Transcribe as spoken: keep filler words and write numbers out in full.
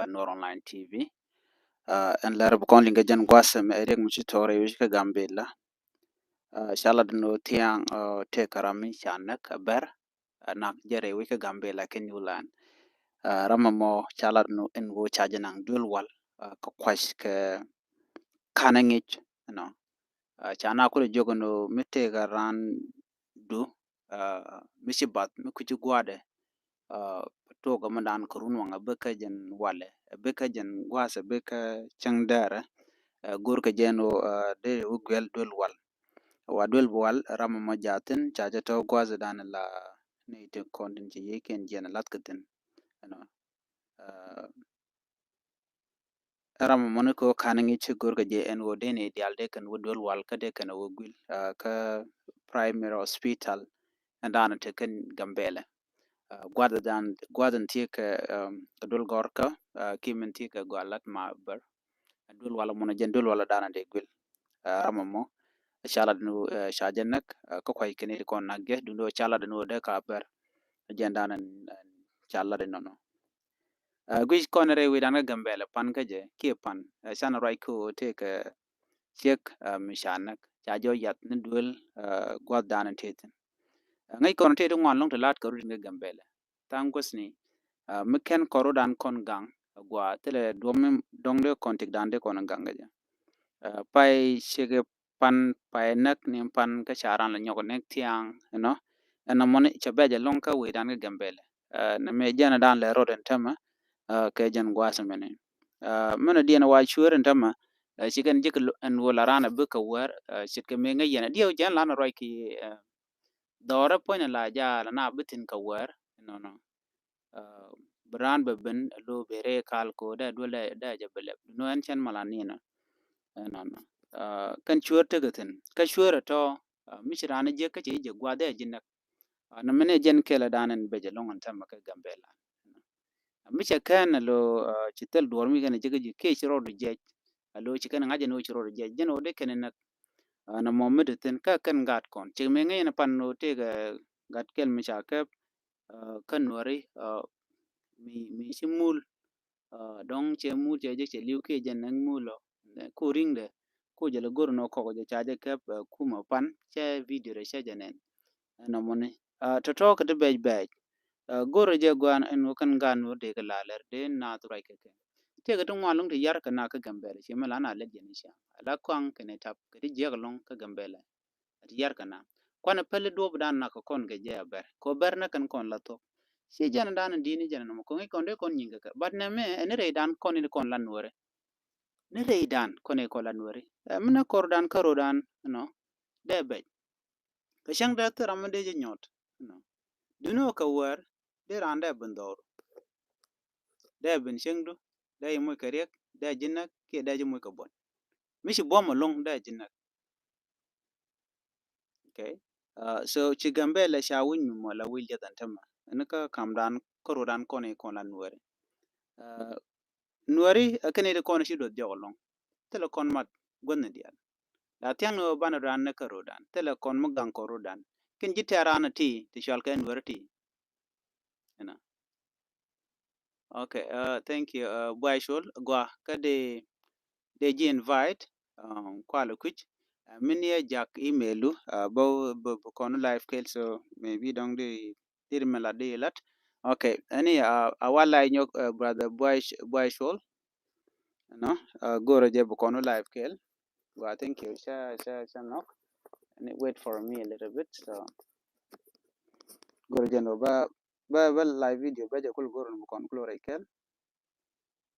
Nuer Online T V. Ɛn lɛr bi kɔn liŋ kɛ jɛn gua̱a̱th ɛmɛ ɛ riɛk mi ci tɔɔr ɛ wi̱c kä Gambila. Ca lat ni wä thia̱a̱ŋ tëëkɛ ram mi ca näk ɛ bɛr. Nak jɛ rɛy wi̱c kä Gambila kɛ New Land. Ram ɛmɔ ca lat ni ɛn wä ca jɛ naŋ duel wal kɛ kuac kɛ ka̱n ɛ ŋic ɛnɔ. Ca na kulɛ jiök ɛn wä mi tëëkɛ ran du mi ci bath mi kuci gua̱dɛ. Tok ɛmɛ dan kɛ run waŋ a bikɛ jɛn walɛ a bikɛ jɛn gua̱a̱th a bikɛ cäŋ dɛrɛ. Go̱rkɛ jɛn wä dee wä guɛl duel wal. Wa duel bi wal ram ɛmɔ jathin ca jɛ tɔ gua̱a̱th dan la ni ti kɔn tin ci yiëë kiɛn jiɛn lath kɛ thin. Ɛnɔ. Ram ɛmɔ ni kɛ wä ka̱n ŋi̱c ci go̱rkɛ jɛ ɛn wä dee ni dial dee kɛn wä duel wal kä dee kɛn wä guil kä primary hospital. Ɛn dan te kɛn Gambɛlɛ. Gua̱th dan gua̱th in thiek kɛ duel gɔr kä kim in thiek kɛ gua̱th lat ma bär. Duel wal ɛmɔ ni jɛn duel wal dan dee guil. Ram ɛmɔ ca lat ni ca jɛ näk kä kuay kɛn ti kɔn nak jɛ dundɔ ca lat ni wä dee ka bär. Jɛn dan ca lat ni nɔnɔ. Guic kɔn rɛy wi̱dan kä Gambɛlɛ pan kä jɛ kiɛ pan can ruac kä ɣöö tëëkɛ ciek mi ca näk ca jɔw yath ni duel gua̱thdan tëë thi̱n. Ŋäc kɔn tëë ti ŋuan lɔ̱ŋ ti la̱t kɛ rut in kä Gambɛlɛ tha̱a̱ŋ guäthni mi kɛn kɔn rutdan kɔn gaŋ gua thilɛ duɔ̱m mi dɔ̱ŋ dee kɔn tikdan dee kɔn gaŋ kä jɛ. Pay ciek pan pay näk ni pan kä ca ran la nyɔk näk thia̱a̱ŋ ɛnɔ. Ɛn ɛmɔni cɛ bɛc ɛlɔ̱ŋ kä wi̱dan kä Gambɛlɛ. Nɛ mɛ jɛn dan lɛ rot ɛn tämɛ kɛ jɛn gua̱a̱th mɛni. Mɛn diɛn wa cueer ɛn tämɛ ci kɛn ji̱k ɛn wä la ran a bikɛ wär ce̱tkɛ mɛ ŋäc yɛn a diɛw jɛn lan ruac ki dhɔrɛ puɔ̱ny la jaal na bi thi̱n kɛ wär. Nɔnɔ. Bi raan bɛ ben a lo̱o̱ bɛ rɛy kal ko dee duel dee jɛ bɛ lɛp duno ɛn cɛn mala ninɔ. Ɛnɔnɔ. Kɛn cueer tekɛ thi̱n kä cueer ɛ tɔ mi ci raan jiäk kä ci ji̱ gua̱th dee ji̱ näk. Nɛ mɛn ɛ jɛn kɛl ɛ daan ɛn bɛ jɛ lɔ̱ŋ ɛn tämɛ kä Gambɛla. Mi cɛ kɛn a lo̱o̱ ci thil duɔr mi kɛn jiäk kä ji̱ kiɛ ci rɔɔdu jiɛc a lo̱o̱ ci kɛn ŋa̱c ɛn ɣöö ci rɔɔdu jiɛc jɛn ɣöö dee kɛn näk. Nɛ mɔ mi dee thi̱n kä kɛn gat kɔn ci mi ŋäc ɛn pan ɣöö tëëkɛ gat kɛl mi ca kɛp. Kä nuɔri mi mi ci mul dɔ̱ŋ cɛ mul cɛ jɛ cɛ li̱w kiɛ jɛ nɛŋ mul ɔ ku ri̱ŋdɛ ku jɛ lɛ go̱r nɔ kɔk jɛ ca jɛ kɛp kumɛ pan cɛ video rɛ cɛ jɛ nɛn. Ɛn nɔmɔni tɔ̱tɔ̱ kɛ ti bɛc bɛc go̱r jɛ guan ɛn wä kɛn gan wä dee kɛ la lɛr dee naath ruac kɛ kɛ. Tëëkɛ ti ŋuan lo̱ŋ ti yar kɛ na kä Gambɛlɛ ci mi la na lɛt jɛ ni ca la kɔaŋ kɛ ni tap kɛ ti jiɛk lo̱ŋ kä Gambɛlɛ. Ati yar kɛ na kuanɛ päli duɔp dan nak kɛ kɔn kɛ jɛ a bɛr kɛ bɛr nɛ kɛn kɔn la thok. Ci jɛn dan di̱i̱ni jɛn nɔmɔ kɔŋ i̱ kɔn dee kɔn nyiŋ kɛ kɛ bat nɛ mɛ ɛni rɛy dan kɔn i̱ kɔn la nuɔri. Ni rɛy dan kɔn i̱ kɔn la nuɔri ɛ mi nɛ kɔr dan kä ro dan nɔ dee bɛc. Kɛ cäŋ dee thil ram mi dee jɛ nyɔt nɔ duni wä kɛ wär dee ran dee bin dhɔru. Dee bin cäŋdu dee ji̱ moc kɛ riɛk dee ji̱ näk kiɛ dee ji̱ moc kɛ buɔt. Mi ci buɔm ɛlɔ̱ŋ dee ji̱ näk. Okay. So ci Gambɛlɛ ca wi̱c mi mɔ la wi̱c liɛth ɛn tämɛ ɛn kä kamdan kä ruɔdan kɔn i̱ kɔn la nuɛri. Nuɛri ɛ kɛn i̱ ti kɔn i̱ ci duɔth jɔk ɛlɔ̱ŋ. Thilɛ kɔn mat guäthni diaal. La thia̱ŋni ɣöö banɛ ruɔdan ni kä ruɔdan thilɛ kɔn mi gaŋ kɔn ruɔdan. Kɛn ji̱ tɛ̈r raan ɛ ti ti cual kɛ nuɛri ti. Ɛnɔ. Okay, thank you. Buay Col gua kä dee dee ji̱ invite kualɛ kui̱c. Min yɛ jak email du bä bä kɔn live kɛl so maybe dɔŋ dee dee mi lat dee lat. Okay, ɛni a wa live nyɔk brother Buay Buay Col. Ɛnɔ go̱rɛ jɛ bä kɔn live kɛl. Gua thank you. Ca ca ca nok. Wait for me a little bit. So go̱rɛ jɛ nɔ ba ba ba live video ba jɛ kul go̱rɛ bä kɔn kul rɛy kɛl.